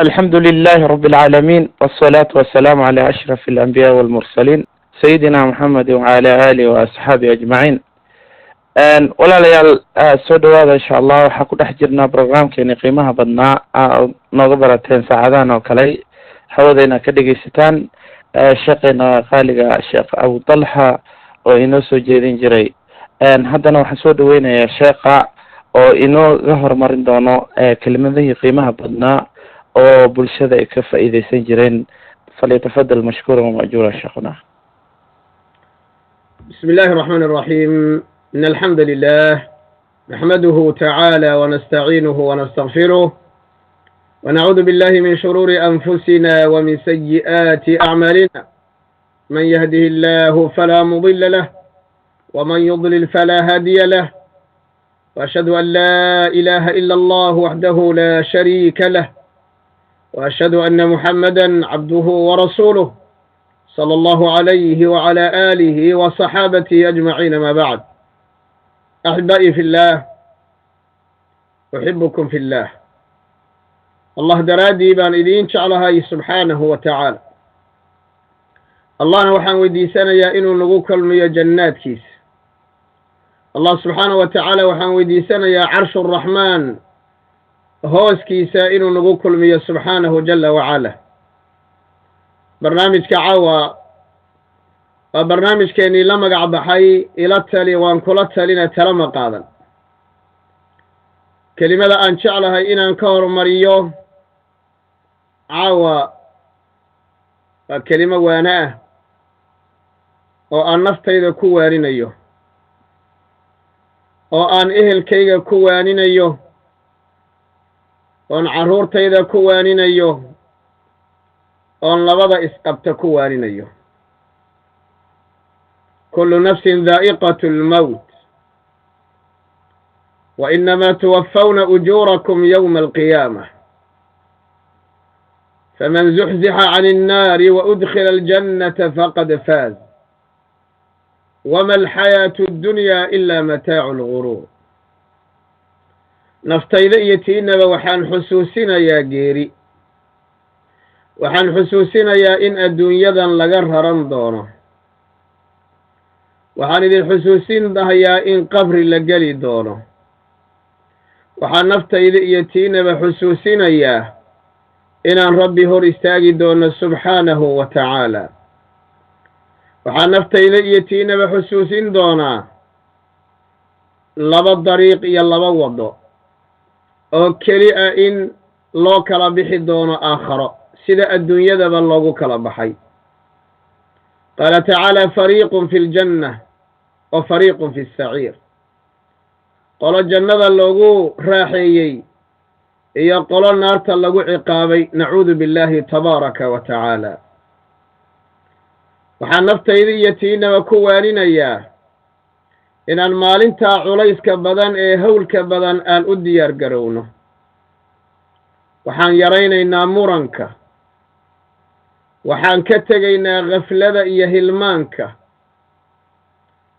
الحمد لله رب العالمين، والصلاة والسلام على أشرف الأنبياء والمرسلين، سيدنا محمد وعلى آله وأصحابه أجمعين. Walaalayaal, soo dhawaada. Insha Allah waxaa ku dhex jirnaa programkeeni qiimaha badnaa, nooga barateen saacadahan oo kale hawadayna ka dhegeysataan sheekheena qaaliga, Sheekh Abu Talxa, oo inoo soo jeedin jiray. Haddana waxaan soo dhaweynayaa sheekha oo inooga horumarin doono kelimadihii qiimaha badnaa oo bulshada ay ka faa'iideysan jireen. فليتفضل مشكورا ومأجورا شيخنا. بسم الله الرحمن الرحيم. إن الحمد لله نحمده تعالى ونستعينه ونستغفره، ونعوذ بالله من شرور أنفسنا ومن سيئات أعمالنا. من يهده الله فلا مضل له، ومن يضلل فلا هادي له. وأشهد أن لا إله إلا الله وحده لا شريك له، وأشهد أن محمدا عبده ورسوله، صلى الله عليه وعلى آله وصحابته أجمعين. ما بعد، أحبائي في الله، أحبكم في الله. Allah daraaddii baan idiin jeclahay subxaanahu wa tacaala. Allahna waxaan weydiisanayaa inuu nagu kulmiyo jannaadkiisa. Allah subxaanahu wa tacaala waxaan weydiisanayaa carshuraxmaan hooskiisa inuu nagu kulmiyo subxaanahu jala wacala. Barnaamijka caawa waa barnaamijkeennii la magac baxay "Ila tali, waan kula talina, tala ma qaadan". Kelimada aan jeclahay inaan ka hormariyo caawa waa kelimo waane ah oo aan naftayda ku waaninayo, oo aan ehelkayga ku waaninayo, oon carruurtayda ku waaninayo, oon labada isqabta ku waaninayo. كل نفس ذائقة الموت، وإنما توفون أجوركم يوم القيامة، فمن زحزح عن النار وأدخل الجنة فقد فاز، وما الحياة الدنيا إلا متاع الغرور. Naftayda iyo tiinaba waxaan xusuusinayaa geeri. Waxaan xusuusinayaa in adduunyadan laga raran doono. Waxaan idin xusuusin dahayaa in qabri la geli doono. Waxaan naftayda iyo tiinaba xusuusinayaa inaan Rabbi hor istaagi doono subxaanahu wa tacaala. Waxaan naftayda iyo tiinaba xusuusin doonaa laba dariiq iyo laba waddo oo keli ah in loo kala bixi doono aakharo, sida adduunyadaba loogu kala baxay. قال تعالى: فريق في الجنة وفريق في السعير. Qolo jannada loogu raaxeeyey iyo qolo naarta lagu ciqaabay، نعوذ بالله تبارك وتعالى. Waxaan naftayda iyo tiinaba ku waaninayaa inaan maalintaa culayska badan ee howlka badan aan u diyaar garowno. Waxaan yaraynaynaa muranka, waxaan ka tegaynaa khaflada iyo hilmaanka,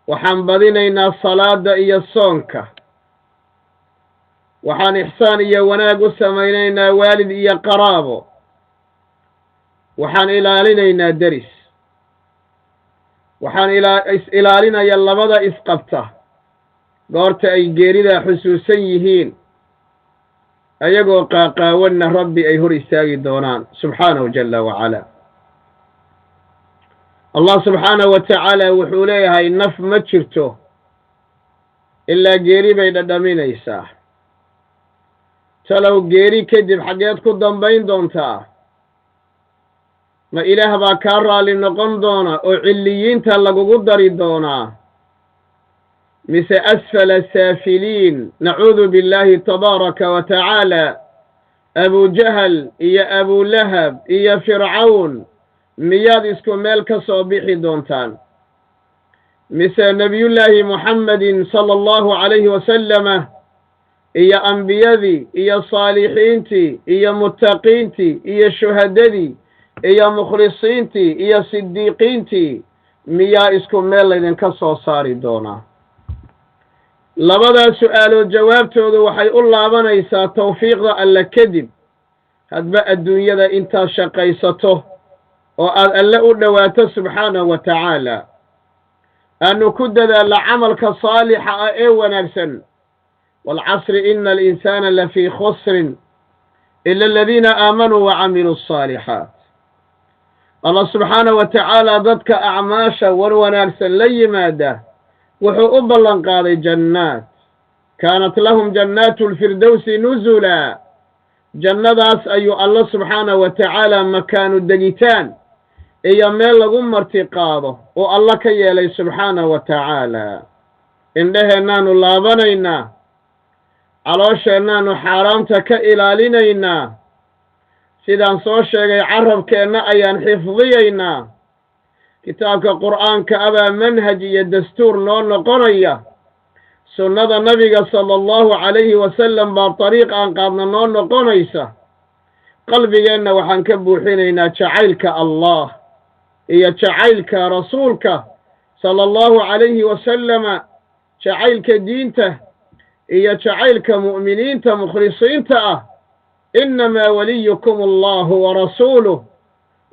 waxaan badinaynaa salaadda iyo soonka, waxaan ixsaan iyo wanaag u samaynaynaa waalid iyo qaraabo, waxaan ilaalinaynaa deris, waxaan is-ilaalinaya labada isqabta goorta ay geeridaa xusuusan yihiin, ayagoo qaaqaawanna Rabbi ay hor istaagi doonaan subxaanahu jala wacala. Allah subxaanahu wa tacaala wuxuu leeyahay: naf ma jirto ilaa geeri bay dhadhaminaysaa. Talow geeri kadib xaggeed ku dambayn doontaa? Ma Ilaah baa kaa raalli noqon doona oo cilliyiinta lagugu dari doonaa, mise أسفل سافلين، نعوذ بالله تبارك وتعالى? Abujahal iyo Abulahab iyo Fircawn miyaad isku meel ka soo bixi doontaan, mise Nebiyullaahi Muxammedin صلى الله عليه وسلم iyo ambiyadii iyo saalixiintii iyo muttaqiintii iyo shuhadadii iyo mukhlisiintii iyo sidiiqiintii miyaa isku meel laydinka soo saari doonaa? Labadaa su'aalood jawaabtoodu waxay u laabanaysaa tawfiiqda Alle kadib. Hadba adduunyada intaad shaqaysato oo aad Alle u dhowaato subxaanahu wa tacaala, aanu ku dadaallo camalka saalixa ah ee wanaagsan. Waalcasri ina alinsaana lafii khusrin ila aladiina aamanuu wa camiluu alsaalixaat. Allah subxaanahu wa tacaala dadka acmaasha wan wanaagsan la yimaada wuxuu u ballan qaaday jannaat, kaanat lahum jannaatu alfirdowsi nuzula. Jannadaas ayuu Alla subxaanahu wa tacaala makaanu degitaan iyo meel lagu marti qaado oo Alla ka yeelay subxaanahu wa tacaala. Indhaheennaanu laabanaynaa, caloosheennaanu xaaraamta ka ilaalinaynaa, sidaan soo sheegay carabkeenna ayaan xifdiyaynaa. Kitaabka Qur'aanka abaa manhaj iyo dastuur noo noqonaya, sunnada nabiga sala allahu calayhi wasalam baa dariiq aan qaadna noo noqonaysa. Qalbigeenna waxaan ka buuxinaynaa jacaylka Allah iyo jacaylka rasuulka sala allahu calayhi wasalama, jacaylka diinta iyo jacaylka mu'miniinta mukhlisiinta ah. Innamaa waliyukum allahu warasuuluh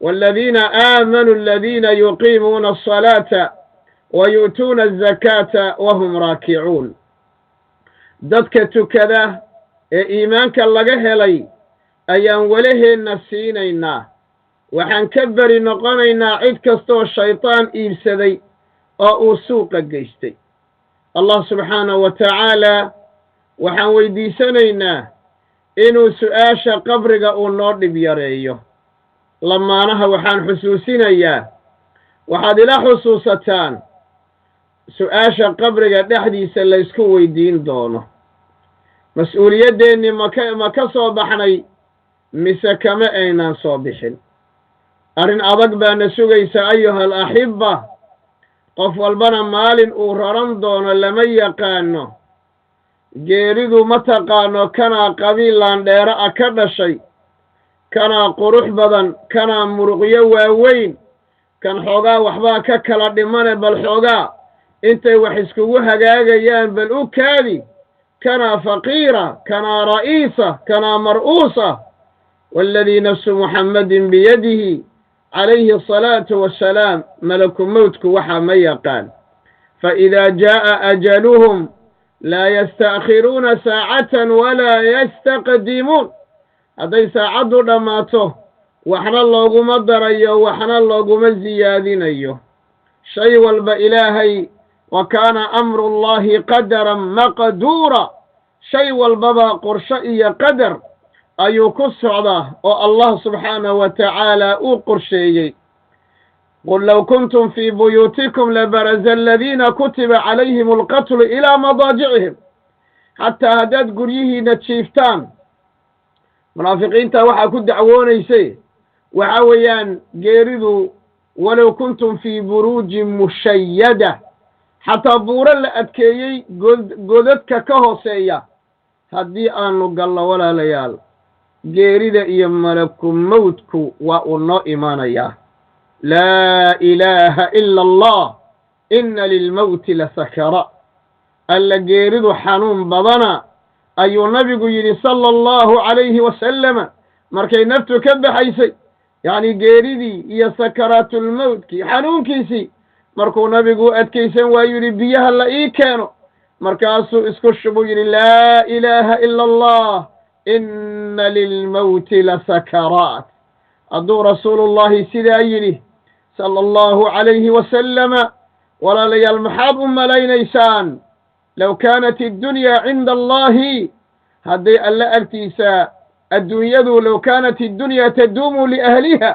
waaladiina aamanuu aladiina yuqiimuuna alsalaata wa yu'tuuna azakaata wahum raakicuun. Dadka tukada ee iimaanka laga helay ayaan walaheenna siinaynaa. Waxaan ka beri noqonaynaa cid kastoo shaydaan iibsaday oo uu suuqa geystay. Allah subxaanahu wa tacaala waxaan weydiisanaynaa inuu su'aasha qabriga uu noo dhib yareeyo. Lamaanaha waxaan xusuusinayaa, waxaad ila xusuusataan su-aasha qabriga dhexdiisa laysku weydiin doono. Mas-uuliyaddeenni ma ka soo baxnay mise kama aynaan soo bixin? Arrin adag baana sugaysa, ayuha alaxibba. Qof walbana maalin uu raran doono lama yaqaano. Geeridu ma taqaano kanaa qabiil laandheero ah ka dhashay, kanaa qurux badan, kanaa muruqyo waaweyn, kan xoogaa waxbaa ka kala dhimane, bal xoogaa intay wax iskugu hagaagayaan bal u kaadi, kanaa faqiira, kanaa ra'iisa, kanaa mar'uusa. Waaladii nafsu Muxammadin biyadihi calayhi asalaatu wassalaam, malaku mowtku waxaa ma yaqaan. Fa idaa jaa'a ajaluhum laa yastaakhiruuna saacatan walaa yastaqdimuun. Hadday saacaddu dhammaato, waxna looguma darayo, waxna looguma siyaadinayo. Shay walba Ilaahay, wa kaana amru Allahi qadaran maqduura, shay walbaba qorsho iyo qadar ayuu ku socdaa oo Allah subxaanahu wa tacaala uu qorsheeyey. Qul low kuntum fii buyuutikum labaraza aladiina kutiba calayhim alqatlu ilaa madaajicihim. Xataa haddaad guryihiinna jiiftaan, munaafiqiinta waxaa ku dacwoonaysay waxaa weeyaan geeridu, walow kuntum fii buruujin mushayada, xataa buuro la adkeeyey godadka ka hooseeya haddii aanu gallo, walaalayaal, geerida iyo malaku mowtku waa uu noo imaanayaa. Laa ilaaha ila Allah, inna lilmowti la sakara. Alla geeridu xanuun badana, ayuu nabigu yidhi sala allahu calayhi wasalama markay naftu ka baxaysay, yacni geeridii iyo sakaraatulmowtkii xanuunkiisii. Markuu nabigu u adkaysan waayu yidhi, "Biyaha la ii keeno." Markaasuu isku shubuu yidhi, "Laa ilaaha ila Allah, inna lilmowti la sakaraat." Hadduu rasuulullahi sidaa yidhi sala allahu calayhi wasalama, walaalayaal, maxaad u malaynaysaan? Low kaanat addunyaa cinda Allahi, hadday Alle agtiisa adduunyadu, low kaanat addunyaa taduumu liahliha,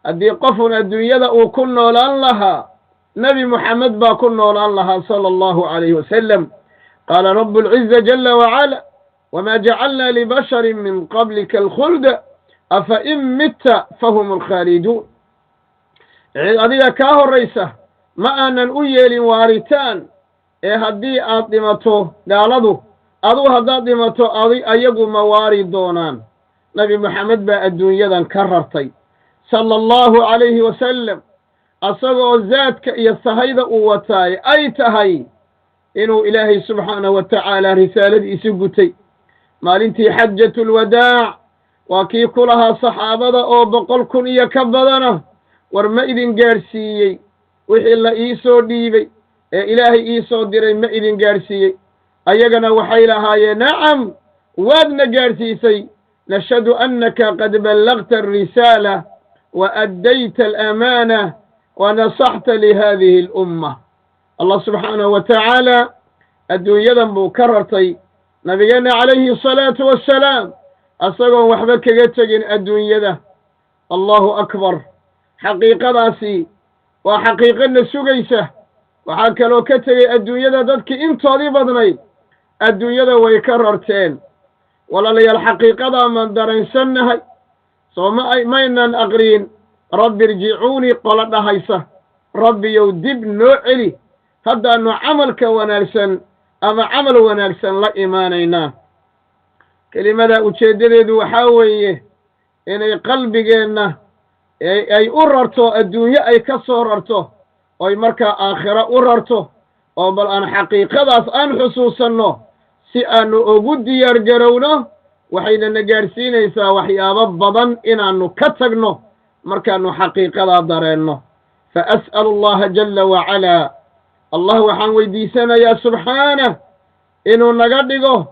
haddii qofun adduunyada uu ku noolaan lahaa, Nebi Moxamed baa ku noolaan lahaa sala allahu calayhi wasalam. Qaala rabu alciza jala wacala, wamaa jacalnaa libasharin min qablika alkhulda afa in mitta fahum alkhaaliduun. Cid adiga kaa horraysa ma aanan u yeelin waaritaan, ee haddii aad dhimato, gaaladu, aduu haddaad dhimato, adi ayagu ma waari doonaan? Nebi Moxamed baa adduunyadan ka rartay sala allahu calayhi wasalam, asagoo zaadka iyo sahayda uu wataay ay tahay inuu Ilaahay subxaanahu wa tacaala risaaladiisu gutay. Maalintii xajatulwadaac Waa kii ku lahaa saxaabada oo 100,000 iyo ka badana, war ma idin gaadhsiiyey wixii la ii soo dhiibay ee Ilaahay ii soo diray? Ma idin gaadhsiiyey? Ayagana waxay lahaayeen, nacam, waadna gaadhsiisay, nashhadu annaka qad ballagta alrisaala wa addayta alamaana wa nasaxta lihadihi alumma. Allah subxaanahu wa tacaala adduunyadan buu ka rartay nabigeenna calayhi asalaatu wassalaam, asagoon waxba kaga tegin adduunyada. Allahu akbar! Xaqiiqadaasi waa xaqiiqana sugaysa. Waxaa kaloo ka tegey adduunyada dadkii intoodii badnayd, adduunyada way ka rarteen. Walaalayaal, xaqiiqadaa maan dareensannahay? Soo ma ay maynan aqriyin "rabbi irjicuunii"? Qolo dhahaysa, "Rabbiyow, dib noo celi, haddaannu camalka wanaagsan ama camal wanaagsan la imaanaynaa." Kelimada ujeeddadeedu waxaa weeye inay qalbigeenna ay u rarto, adduunyo ay ka soo rarto, oy markaa aakhiro u rarto, oo bal aan xaqiiqadaas aan xusuusanno si aanu ugu diyaar garowno. Waxayna na gaadhsiinaysaa waxyaabo badan inaannu ka tagno markaannu xaqiiqadaa dareenno. Fa as'alu Allaha jalla wacalaa, Allah waxaan weydiisanayaa subxaanah inuu naga dhigo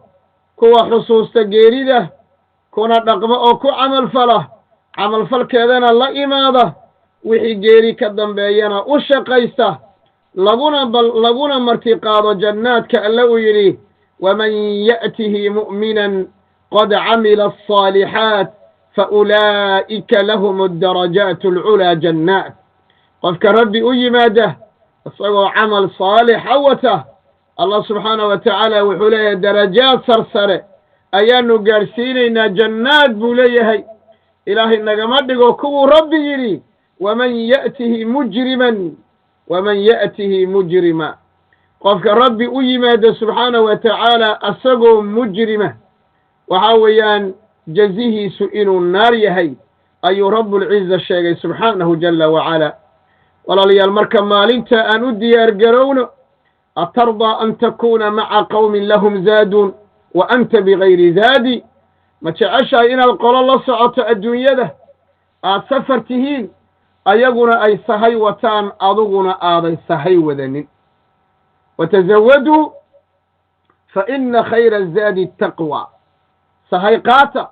kuwa xusuusta geerida, kuna dhaqmo oo ku camalfala, camalfalkeedana la imaada, wixii geeri ka dambeeyana u shaqaysta, laguna bal laguna martiqaado jannaadka Alle uu yidhi, "waman ya'tihi mu'minan qad camila alصaalixaat fa ulaa'ika lahum addarajaat alculaa jannaat." Qofka Rabbi u yimaada isagoo camal saalixa wata, Allah subxaanah wa tacaala wuxuu leeyahay, darajaad sarsare ayaanu gaadhsiinaynaa, jannaad buu leeyahay. Ilaahay nagama dhigo kuwuu Rabbi yidhi, "waman ya'tihi mujriman", waman ya'tihi mujrima, qofka Rabbi u yimaada subxaanahu wa tacaala asagoo mujrima, waxaa weeyaan jazihiisu inuu naar yahay ayuu Rabbulciza sheegay subxaanahu jala wacala. Walaalayaal, marka maalinta aan u diyaar garowno. Atardaa an takuuna maca qowmin lahum zaadun wa anta bigayri zaadi? Ma jeceshahay inaad qolo la socoto adduunyada, aad safar tihiin, ayaguna ay sahay wataan, adiguna aadan sahay wadanin? Watazawaduu fa ina khayra azaadi taqwa. Sahay qaata,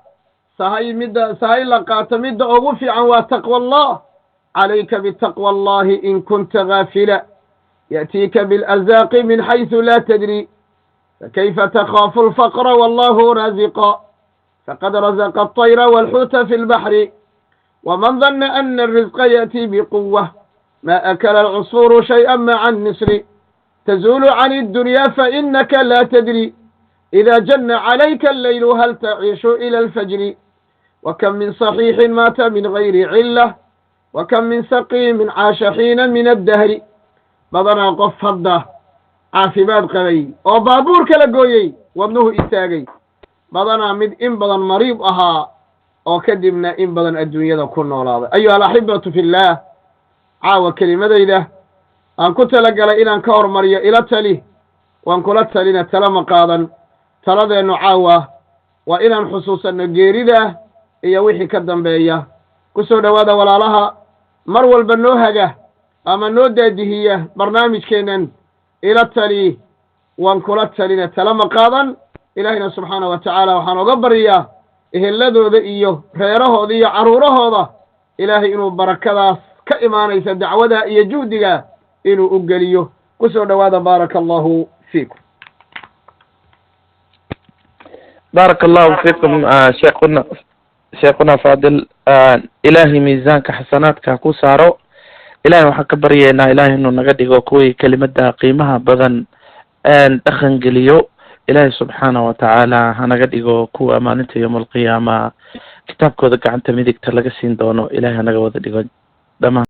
sahay midda sahay la qaato midda ugu fiican waa taqwa Allah. Calayka bitaqwa Allahi in kunta gaafila, ya'tiika biاlarzaaqi min xaysu laa tadri, fakayfa takhaafu alfaqra wallahu raasiqa, faqad razaqa altayra walxuuta fi lbaxri. waman danna ana alrizqa ya'tii biquwa, ma akala alcusfuuru shayئa maca annisri. tazuulu can اddunya fainaka laa tadri إida jana calayka alleylu hal taciishu ila alfajri. wakam min صaxiixin maata min gayri cila, wakam min saqiimin caasha xiina min addahri. Badanaa qof hadda caafimaad qabay oo baabuur kala gooyey, wadnuhu istaagay. Badanaa mid in badan mariid ahaa oo kadibna in badan adduunyada ku noolaaday. Ayuha alaxibatu fillaah, caawa kelimadayda aan ku talagalay inaan ka hormariyo ila tali, waan kula talina, tala ma qaadan. Taladeennu caawa waa inaan xusuusanno geerida iyo wixii ka dambeeya. Ku soo dhowaada walaalaha mar walba noo haga ama noo daadihiya barnaamijkeennan ila tali, waan kula talina, tala ma qaadan. Ilaahayna subxaana wa tacaala waxaan oga baryaa eheladooda iyo reerahooda iyo carruurahooda Ilaahay inuu barakadaas ka imaanaysa dacwada iyo juhdiga inuu u geliyo. Ku soo dhowaada, baaraka Allahu fiikum. Baaraka Allahu fiikum, sheekhuna Faadil. Ilaahay miisaanka xasanaadka ku saaro. Ilahay waxaan ka baryaynaa Ilahay inuu naga dhigo kuwii kelimada qiimaha badan dhaqan geliyo. Ilaahay subxaana wa tacaala hanaga dhigo kuwa maalinta yowma alqiyaama kitaabkooda gacanta midigta laga siin doono. Ilahay hanaga wada dhigo dhamaan.